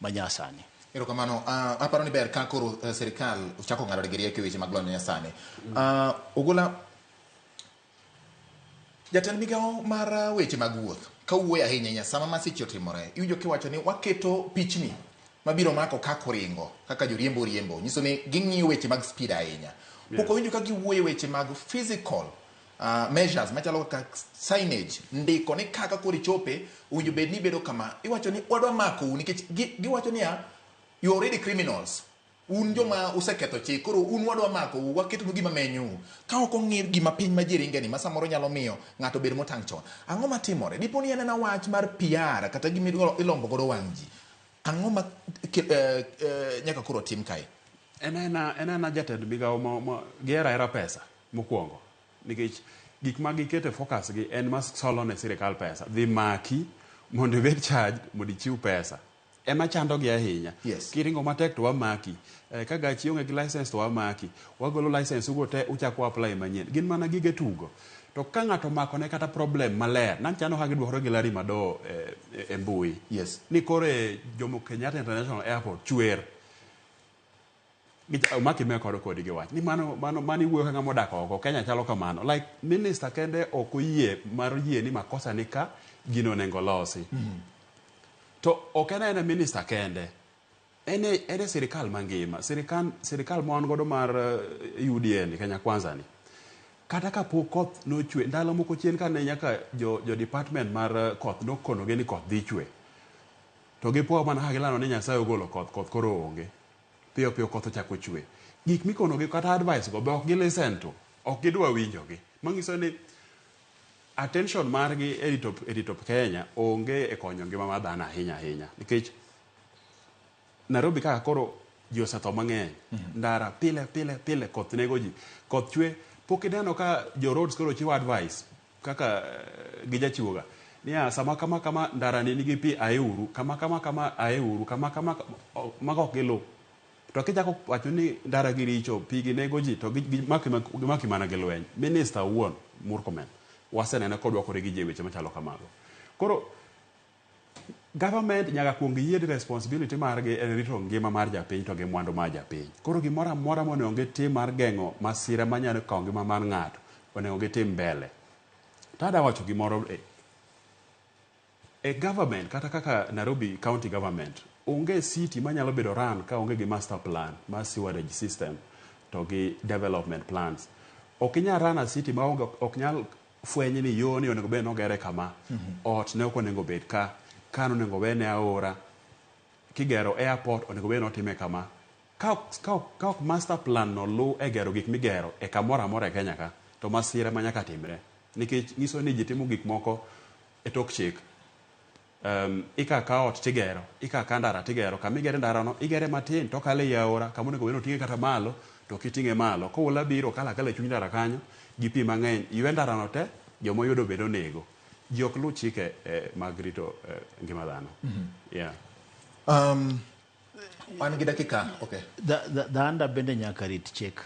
Manyasani. Erokamano. Aparo ni ber ka koro sirikal ochako ng'ado gi rieko e weche mag lony manyasani. Ogola, jatend migawo mar weche mag wuoth ka wuoyo ahinya ahinya sama masiche otimore, iwinjo kiwacho ni waketo pichni mabiro mako kaka oringo, kaka joriembo riembo, nyiso ni ging'iyo weche mag speed ahinya. Pok awinjo ka giwuoyo e weche mag physical measures machalo kaka signage, ndiko ni kaka koro ichope owinjo bed ni ibedo kama. Iwacho ni wadwa makou nikech giwacho niya, you already criminals. Un joma useketho chik, koro un wadwa makou, waketonu gima menyou. Ka ok ong'i gima piny ma ji ringe ni, ma samoro nyalo miyo ng'ato bed motang' chon. Ang'o matimore? Dipo ni en ena wach mar PR kata gima ilombo godo wang' ji. Ang'o ma nyaka koro tim kae? En aena, en aena jatend migawo ma, ma gihero ahera pesa mokwongo. Nikech gik ma giketo e focus gi en ma solo ne sirikal pesa. Dhi maki mondo ibed charged mondo ichiw pesa. Ema chandogi ahinya. Kiringo matek to wamaki. Ka gachi onge gi license to wamaki. Wagolo license ugo te uchako apply manyien. Gin mana gige tugo. To ka ng'ato omako ne kata problem maler, nanchano ka gidwokore gi Larry Madowo e mbui. Ni koro e Jomo Kenyatta International Airport chwer. Omaki me kod kodi gi wach. Ni mano, mano, mano iwuoyo ka ng'ama odak oko. Kenya chalo kamano. Like minister kende ok oyie mar yie ni makosa ni ka, gino onego losi. To ok en aena minister kende. En e, en e sirikal mangima. Sirikal, sirikal ma wan godo mar UDA ni, Kenya Kwanza ni. Kata ka pok koth nochwe, ndalo moko chien kane nyaka jo, jo department mar koth nokonogi ni koth dhi chwe. To gipo mana ka gilando ni Nyasaye ogolo koth, koth koro onge. Piyo piyo koth ochako chwe. Gik mikonogi kata advice go be ok gi listen to. Ok gidwa winjogi. Manyiso ni attention margi e rito, e rito Kenya onge e konyo ngima mar dhano ahinya ahinya. Nikech Nairobi kaka koro ji osetho mang'eny. Ndara pile pile pile koth nego ji. Koth chwe. Pok ineno ka jo roads koro chiwo advice kaka gijachiwoga. Niya, sama kama kama ndara ni nigi pi aeuru, kama kama kama aeuru, kama kama mago ok giluw. To kichako wacho ni ndara gi richo, pi gi nego ji, to gimaki mana gi lweny. Minister owuon, Murkomen, wasenene kodwakore gi ji e weche machalo kamago. Koro, government nyaka kuong yie ni responsibility margi en rito ngima mar japiny to gi mwandu mar japiny. Koro gimoro amora monego gitim mar geng'o masira manyalo kawo ngima mar ng'ato, onego gitim mbele. To adwa wacho gimoro e, e government kata kaka Nairobi County Government, onge city manyalo bedo run ka onge gi master plan mar sewerage system to gi development plans. Ok inyal run a city ma onge, ok nyal fweny ni yo ni onego bed ni ogere kama, ot ne ok onego bed ka, ka nonego wene aora, kigero airport onego bed ni otime kama. Ka ok, ka ok, ka ok master plan no lu e gero gik migero e kamoro amora e Kenya ka, to masira ma nyaka timre. Nikech nyiso ni ji timo gik moko e tok chik. Ikawo akawa ot tigero, ikawo akawa ndara tigero. Kama igere ndara no, igere matin to okalo ei aora, kama onego bed ni oting'e kata malo, to ok iting'e malo. Koula biro, okalo akala e chuny ndara kanyo gi pi mang'eny, ywe ndara no te, joma oyudo bende onego. Ji ok luw chike mag rito ngima dhano. Yeah. Wan gi dakika, okay. Dhanda bende nyaka rit chik.